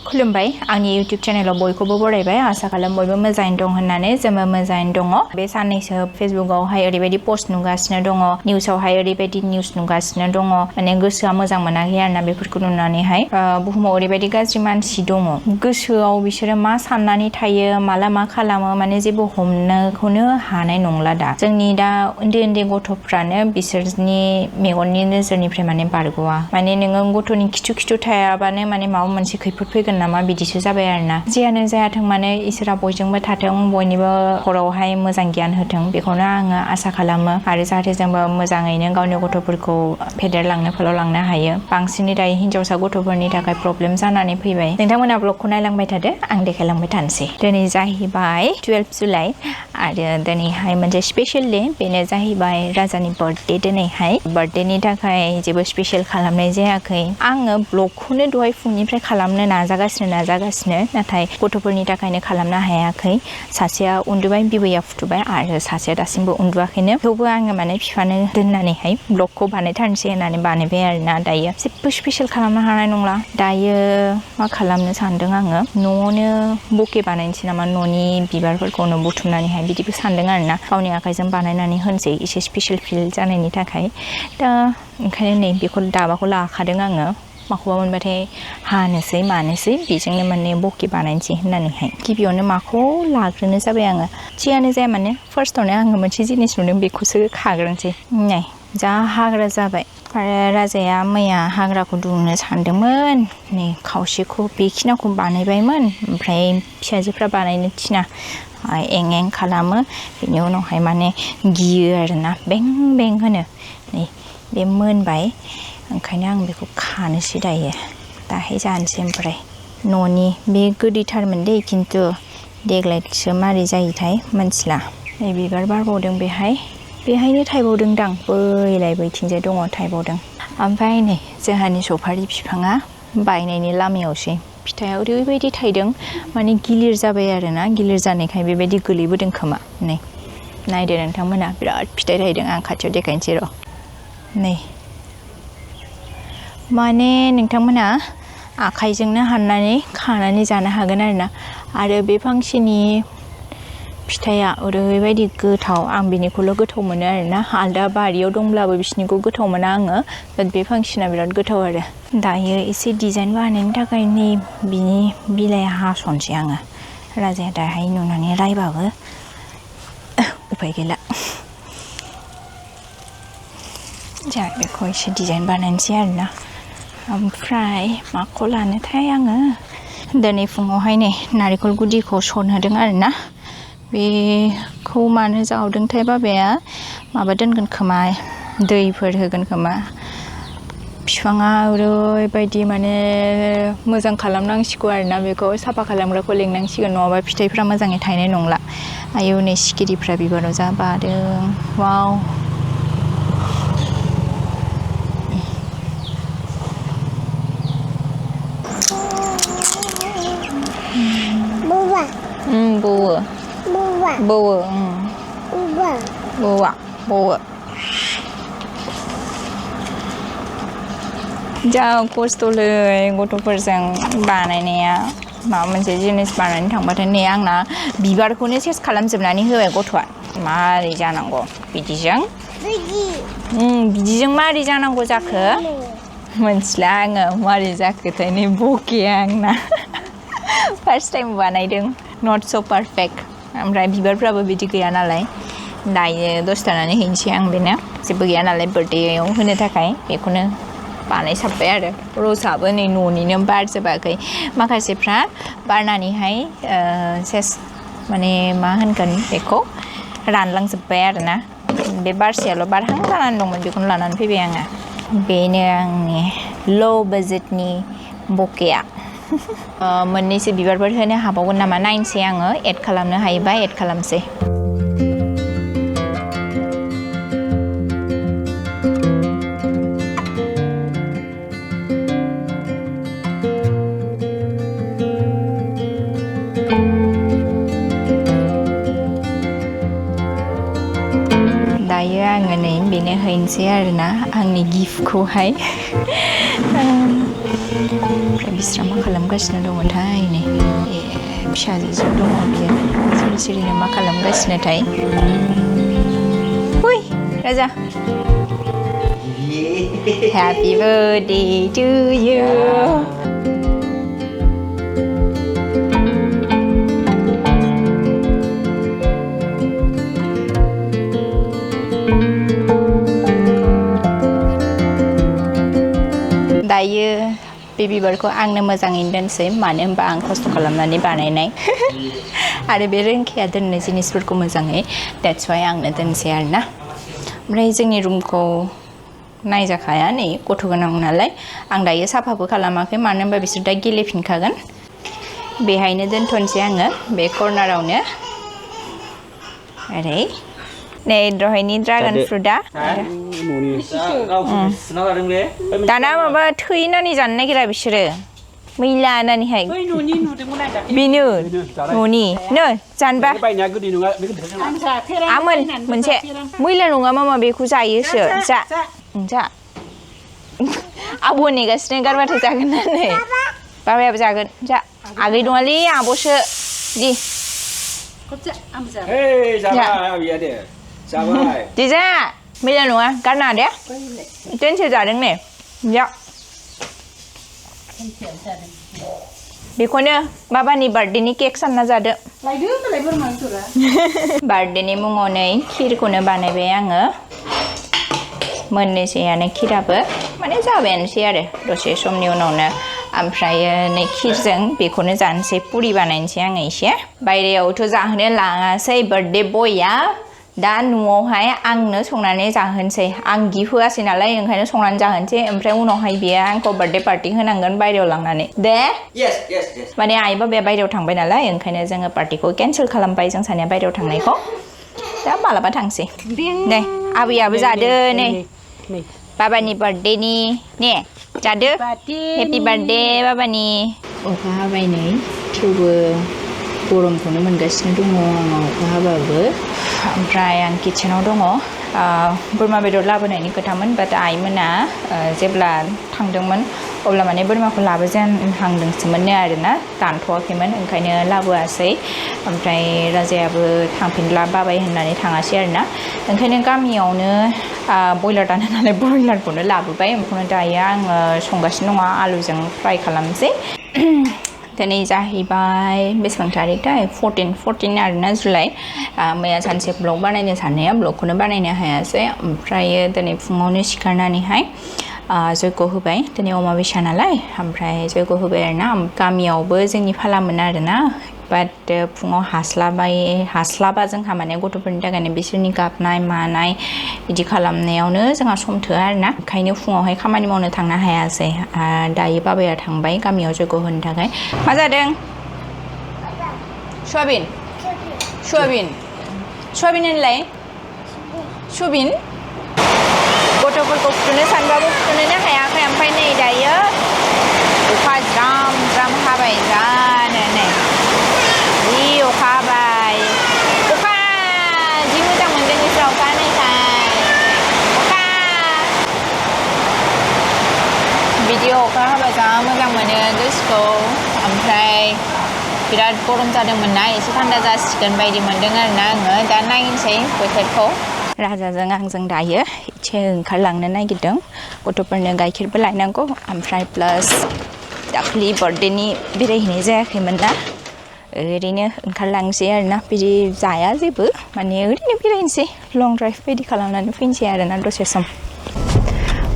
खुलुमबाय आंनि YouTube चेनेलाव बयखौबो बरायबाय आसा खालाम बयबो मोजाङै दं होननानै जोंबो मोजाङै दङ बे साननैसो फेसबुकआवहाय ओरैबायदि पोस्ट नुगासिनो दङ निउसावहाय ओरैबायदि निउस नुगासिनो दङ माने गोसोआ मोजां मोनाखै आरोना बेफोरखौ नुनानैहाय बुहुमाव ओरैबायदि गाज्रि मानसि दङ गोसोआव बिसोरो मा साननानै थायो माला मा खालामो माने जेबो हमनोखौनो हानाय नंला दा जोंनि दा उन्दै गथ'फ्रानो बिसोरनि मेगननि नोजोरनिफ्राय माने बारग'वा माने नोङो गथ'नि खिथु खिथु थायाबानो माने माबा मोनसे खैफोद फैगोन नामा बिदिसो जाबाय आरोना जियानो जायाथों माने इसोरा बयजोंबो थाथों बयनिबो खरावहाय मोजां गियान होथों बेखौनो आङो आसा खालामो आरो जाहाथे जोंबो मोजाङैनो गावनि गथ'फोरखौ फेदेरलांनो फोलावलांनो हायो बांसिनै दायो हिनजावसा गथ'फोरनि थाखाय प्रब्लेम जानानै फैबाय नोंथांमोना ब्लगखौ नायलांबाय थादो आं देखायलांबाय थानोसै दिनै जाहैबाय 12 जुलाइ आरो दिनैहाय मोनसे स्पेशल डे बेनो जाहैबाय राजानि बार्थडे दिनैहाय बार्थडेनि थाखाय जेबो स्पेशल खालामनाय जायाखै आङो ब्लगखौनो दहाय फुंनिफ्राय खालामनो नाजागासिनो नाथाय गथ'फोरनि थाखायनो खालामनो हायाखै सासेया उन्दुबाय बिबैया फुथुबाय आरो सासेया दासिमबो उन्दुआखैनो थेवबो आङो माने बिफानो दोननानैहाय ब्लगखौ बानायथारनोसै होननानै बानायबाय आरोना दायो जेबो स्पेशल खालामनो हानाय नंला दायो मा खालामनो सानदों आङो न'आवनो बके बानायनोसै नामा न'नि बिबारफोरखौनो बुथुमनानैहाय बिदिबो सानदों आरोना गावनि आखाइजों बानायनानै होनसै एसे स्पेशल फिल जानायनि थाखाय दा ओंखायनो नै बेखौ दाबाखौ लाखादों आङो माखौबा मोनबाथाय हानोसै मानोसै बेजोंनो माने बके बानायनोसै होननानैहाय गिबियावनो माखौ लाग्रोनो जाबाय आङो जियानो जाया माने फार्स्टआवनो आङो मोनसे जिनिस नुदों बेखौसो खाग्रोनोसै नाय जा हाग्रा जाबाय आरो राजाया मैया हाग्राखौ दुंनो सानदोंमोन नै खावसेखौ बेखिनिखौ बानायबायमोन ओमफ्राय फिसाजोफ्रा बानायनो थिना एं खालामो बेनि उनावहाय माने गियो आरोना बें बें होनो नै बे मोनबाय ओंखायनो आं बेखौ खानोसै दायो दाहाय जानोसै ओमफ्राय न'नि बे गोदैथारमोन दे खिन्थु देग्लायसो मारै जायोथाय मोनथिला नै बिबार बारबावदों बेहायनो थायबावदोंदां बैलाय बैथिंजाय दङ थायबावदों ओमफ्राय नै जोंहानि सफारि बिफाङा बायनायनि लामायावसै फिथाइया ओरैबायदि थायदों माने गिलिर जाबाय आरोना गिलिर जानायखाय बेबायदि गोलैबोदों खोमा नै नायदो नोंथांमोना बिराद फिथाइ थायदों आं खाथियाव देखायनोसै र' नै माने नोंथांमोना आखाइजोंनो हाननानै खानानै जानो हागोन आरो बे फांसेनि फिथाइया ओरैबायदि गोथाव आं बिनिखौल' गोथाव मोनो आरोना आलदा बारियाव दंब्लाबो बिसिनिखौ गोथाव मोना आङो बे फांसेना बिराद गोथाव आरो दायो एसे डिजाइन बानायनो थाखाय नै बिनि बिलाइ हास'नोसै आङो राजाया दाहाय नुनानै रायबाबो उफाय गैला जा बेखौ एसे डिजाइन बानायनोसै आरोना ओमफ्राय माखौ लानोथाय आङो दिनै फुङावहाय नै नारेंखल गुदिखौ सनहोदों आरोना बेखौ मानो जावदोंथाय बाबाया माबा दोनगोन खोमा दैफोर होगोन खोमा बिफाङा ओरैबायदि माने मोजां खालामनांसिगौ आरोना बेखौ साफा खालामग्राखौ लिंनांसिगोन नङाबा फिथाइफ्रा मोजाङै थायनाय नंला आयौ नै सिखिरिफ्रा बिबाराव जा बादों वाव बोवो जा खस्थ'लै गथ'फोरजों बानायनाया माबा मोनसे जिनिस बानायनो थांबाथाय नै आंना बिबारखौनो सेस खालामजोबनानै होबाय गथ'आ मारै जानांगौ बिदिजों मारै जानांगौ जाखो मोनथिला आङो मारै जाखोथाय नै बकेया आंना फार्स्ट टाइम बानायदों नट स' पारफेक्ट ओमफ्राय बिबारफ्राबो बिदि गैया नालाय दायो दसे थानानै हैनोसै आं बेनो जेबो गैया नालाय बार्थडेयाव होनो थाखाय बेखौनो बानायसाबबाय आरो रसाबो नै न'निनो बारजोबाखै माखासेफ्रा बारनानैहाय सेस माने मा होनगोन बेखौ रानलांजोब्बाय आरोना बे बारसेयाल' बारहां जानानै दंमोन बेखौनो लानानै फैबाय आङो बेनो आंनि ल' बाजेटनि बकेया मोननैसो बिबारफोर होनो हाबावगोन नामा नायनोसै आङो एड खालामनो हायोबा एड खालामसै दायो आङो नै बेनो हैनोसै आरोना आंनि गिफ्टखौहाय बिस्रा मा खालामगासिनो दङथाय नै फिसाजोजों दङ बियो सिरि सिरिनो मा खालामगासिनोथाय हुइ राजा Happy birthday to you दायो बेबी बारखौ आंनो मोजाङैनो दोनसै मानो होनबा आं खस्थ' खालामनानै बानायनाय आरो बे रोंखाया दोननो जिनिसफोरखौ मोजाङै that's why आंनो दोनसै आरोना ओमफ्राय जोंनि रुमखौ नायजाखाया नै गथ' गोनां नालाय आं दायो साफाबो खालामाखै मानो होनबा बिसोर दा गेलेफिनखागोन बेहायनो दोनथ'नोसै आङो बे कर्नारावनो ओरै नै दहायनि ड्रागन फ्रुटआ दाना माबा थैनानै जानो नागिरा बिसोरो मैला होननानैहाय बेनो न'नि नो जानबा आमोन मोनसे मैला नङा मामा बेखौ जायोसो जा जा आब' नेगासिनो गारबाथाय जागोन होननानै बाबायाबो जागोन जा आगै नङालै आब'सो दि दिजा मैला नङा गारना दे दोनसो जादों ने जा बेखौनो बाबानि बार्थडेनि केक सानना जादो बार्थडेनि मुङाव नै खिरखौनो बानायबाय आङो मोननोसैयानो खिराबो माने जाबायानोसै आरो दसे समनि उनावनो ओमफ्रायो नै खिरजों बेखौनो जानोसै पुरि बानायनोसै आङो एसे बायरायावथ' जाहोनो लाङासै बार्थडे बयआ दा न'आवहाय आंनो संनानै जाहोनोसै आं गिफ्ट होआसै नालाय ओंखायनो संनानै जाहोनोसै ओमफ्राय उनावहाय बियो आंखौ बार्थडे पार्टि होनांगोन बायरायाव लांनानै दे माने आइ बाबाया बायरायाव थांबाय नालाय ओंखायनो जोङो पार्टिखौ केन्सेल खालामबाय जों सानैया बायरायाव थांनायखौ दा मालाबा थांसै नै आबैयाबो जादो नै बाबानि बार्थडेनि ने जादो हेपि बार्थडे बाबानि अखा हाबाय नै थेवबो गरमखौनो मोनगासिनो दङ आङो अखा हाबाबो ओमफ्राय आं किचेनाव दङ बोरमा बेदर लाबोनायनि खोथामोन बाट आइमोना जेब्ला थांदोंमोन अब्ला माने बोरमाखौ लाबोजेनहांदोंसोमोननो आरोना दानथ'वाखैमोन ओंखायनो लाबोआसै ओमफ्राय राजायाबो थांफिनला बाबाय होननानै थाङासै आरोना ओंखायनो गामियावनो बयलार दानो नालाय बयलारखौनो लाबोबाय ओमफ्राय दायो आङो संगासिनो दङ आलुजों फ्राय खालामसै दिनै जाहैबाय बेसेबां तारिखथाय 14 आरोना जुलाइ मैया सानसे ब्लग बानायनो साननाया ब्लगखौनो बानायनो हायासै ओमफ्रायो दिनै फुङावनो सिखारनानैहाय जयग' होबाय दिनै अमाबैसा नालाय ओमफ्राय जयग' होबाय आरोना गामियावबो जोंनि फालामोन आरोना बाट फुङाव हास्लाबा जोंहा माने गथ'फोरनि थाखायनो बिसोरनि गाबनाय मानाय बिदि खालामनायावनो जोंहा सम थोआ आरोना ओंखायनो फुङावहाय खामानि मावनो थांनो हायासै दायो बाबाया थांबाय गामियाव जयग' होनो थाखाय मा जादों सयाबिन होनलाय सयाबिन गथ'फोरखौ फुथुनो सानबाबो फुथुनोनो हायाखै ओमफ्राय नै दायो अखा ज्राम ज्राम हाबाय जानो नै जि अखा हाबाय अखा जि मोजां मोनदों इसोर अखा हानायखाय अखा बिदि अखा हाबा जा मोजां मोनो गोसोखौ ओमफ्राय बिराद गरम जादोंमोन ना एसे थान्दा जासिगोन बायदि मोनदों आरोना आङो दा नायनोसै बोथोरखौ राजाजों आंजों दायो एसे ओंखारलांनो नागिरदों गथ'फोरनो गाइखेरबो लायनांगौ ओमफ्राय प्लास दाखालि बार्थडेनि बेरायहैनाय जायाखैमोन ना ओरैनो ओंखारलांसै आरोना बिदि जाया जेबो माने ओरैनो बेरायनोसै लं ड्राइभ बायदि खालामनानै फैनोसै आरोना दसे सम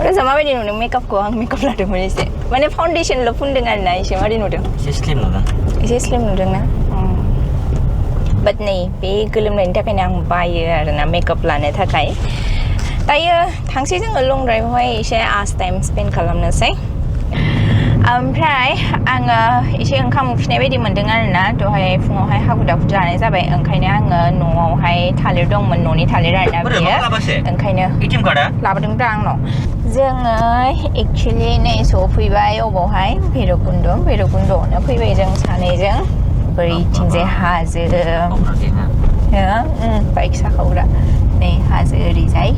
राजा माबायदि नुदों मेकआपखौ आं मेकआप लादोंमोन एसे माने फाउन्डेसनल' फुनदों आरोना एसे माबायदि नुदों एसे स्लिम नुदोंना बाट नै बे गोलोमनायनि थाखायनो आं बायो आरोना मेकआप लानो थाखाय दायो थांसै जोङो लं ड्राइभआवहाय एसे टाइम स्पेन्ड खालामनोसै ओमफ्राय आङो एसे ओंखाम उखैनाय बायदि मोनदों आरोना दहाय फुङावहाय हाखु दाखु जानाय जाबाय ओंखायनो आङो न'आवहाय थालिर दंमोन न'नि थालिर आरोना बेयो ओंखायनो लाबोदोंब्रा आंनाव जोङो एक्सुवेलि नै सफैबाय अबावहाय भैरबकुन्दआवनो फैबाय जों सानैजों बैथिंजाय हाजो बाइक साखावग्रा नै हाजो ओरैजाय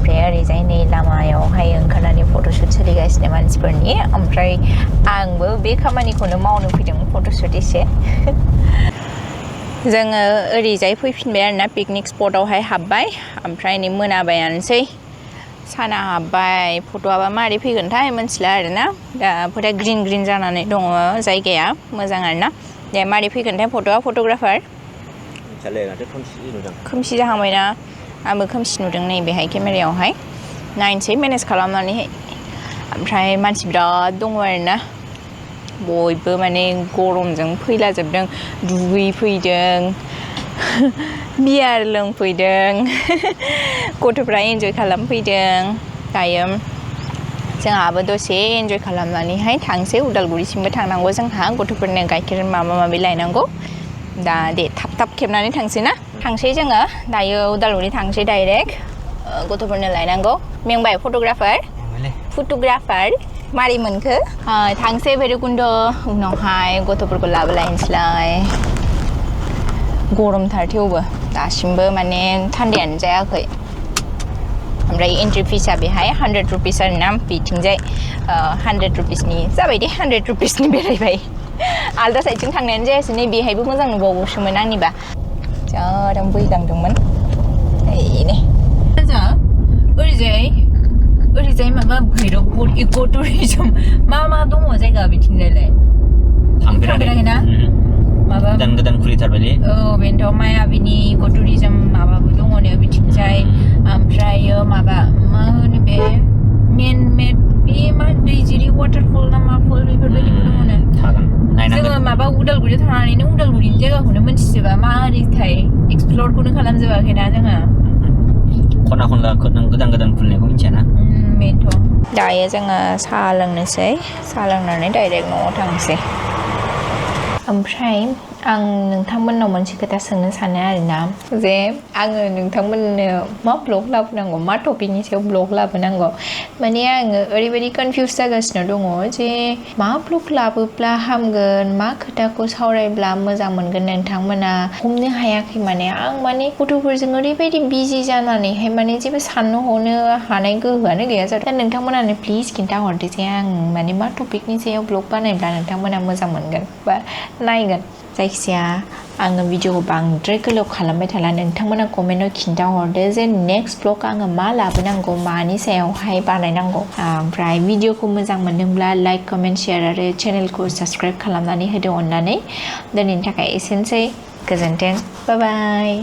ओमफ्राय ओरैजाय नै लामायावहाय ओंखारनानै फट'शुट सोलिगासिनो मानसिफोरनि ओमफ्राय आंबो बे खामानिखौनो मावनो फैदों फट'शुट एसे जोङो ओरैजाय फैफिनबाय आरोना पिकनिक स्पटआवहाय हाबबाय ओमफ्राय नै मोनाबायानोसै साना हाबबाय फट'आबा मारै फैगोनथाय मिथिला आरोना दा फोथा ग्रीन ग्रीन जानानै दङ जायगाया मोजां आरोना दे मारै फैगोनथाय फट'आ फट'ग्राफार खोमसि जाहांबायना आंबो खोमसि नुदों नै बेहाय केमेरायावहाय नायनोसै मेनेज खालामनानैहाय ओमफ्राय मानसि बिराद दङ आरोना बयबो माने गरमजों फैलाजोबदों दुगैफैदों बियार लोंफैदों गथ'फ्रा एन्जय खालामफैदों दायो जोंहाबो दसे एन्जय खालामनानैहाय थांसै उदालगुरिसिमबो थांनांगौ जोंहा गथ'फोरनो गाइखेर माबा माबि लायनांगौ दा दे थाब थाब खेबनानै थांसै ना थांसै जोङो दायो उदालगुरि थांसै डाइरेक्ट गथ'फोरनो लायनांगौ मेंबाय फट'ग्राफार मारै मोनखो थांसै भैरबकुन्द उनावहाय गथ'फोरखौ लाबोलायनोसैलाय गरमथार थेवबो दासिमबो माने थान्दायानो जायाखै ओमफ्राय एन्ट्रि फिसा बेहाय 100 रुपिस आरोना बिथिंजाय 100 रुपिसनि जाबाय दे 100 रुपिसनि बेरायबाय आलदा साइडजों थांनायानो जायासै नै बेहायबो मोजां नुबावोसोमोन आंनिबा जादों बैलांदोंमोन नै ओरैजाय माबा भैरबकुन्द इक' टुरिजम मा दङ जायगा बिथिंजायलाय थांफेराखैना माबा गोदान खुलिथारबायलै बेनोथ' मायाबिनि इक' टुरिजम माबाबो दङ नो बिथिंजाय ओमफ्रायो माबा मा होनो बे मेन मेड बे मा दैजिरि वाटारफल ना मा फल बेफोरबायदिबो दङ नो जोङो माबा उदालगुरियाव थानानैनो उदालगुरिनि जायगाखौनो मोनथिजोबा मारैथाय एक्सप्लरखौनो खालामजोबाखैना जोङो खना खनला गोदान खुलिनायखौ मिथियाना बेनोथ' दायो जोङो साहा लोंनोसै साहा लोंनानै डाइरेक्ट न'आव थांसै ओमफ्राय आं नोंथांमोननाव मोनसे खोथा सोंनो सानो आरोना जे आङो नोंथांमोननो मा ब्लग लाबोनांगौ मा टपिकनि सायाव ब्लग लाबोनांगौ माने आङो ओरैबायदि कनफिउज जागासिनो दङ जे मा ब्लग लाबोब्ला हामगोन मा खोथाखौ सावरायब्ला मोजां मोनगोन नोंथांमोना हमनो हायाखै माने आं माने गथ'फोरजों ओरैबायदि बिजि जानानैहाय माने जेबो साननो हनो हानाय गोहोआनो गैया जादों दा नोंथांमोनानो प्लिज खिन्थाहरदो जे आं माने मा टपिकनि सायाव ब्लग बानायब्ला नोंथांमोना मोजां मोनगोन बा नायगोन जायखिजाया आङो भिडिअखौ बांद्राय गोलाव खालामबाय थाला नोंथांमोना कमेन्टआव खिन्थाहरदो जे नेक्स्ट ब्लग आङो मा लाबोनांगौ मानि सायावहाय बानायनांगौ ओमफ्राय भिडिअखौ मोजां मोनदोंब्ला लाइक कमेन्ट शेयार आरो चेनेलखौ साबस्क्राइब खालामनानै होदो अननानै दिनैनि थाखाय एसेनोसै गोजोन्थों बाय बाय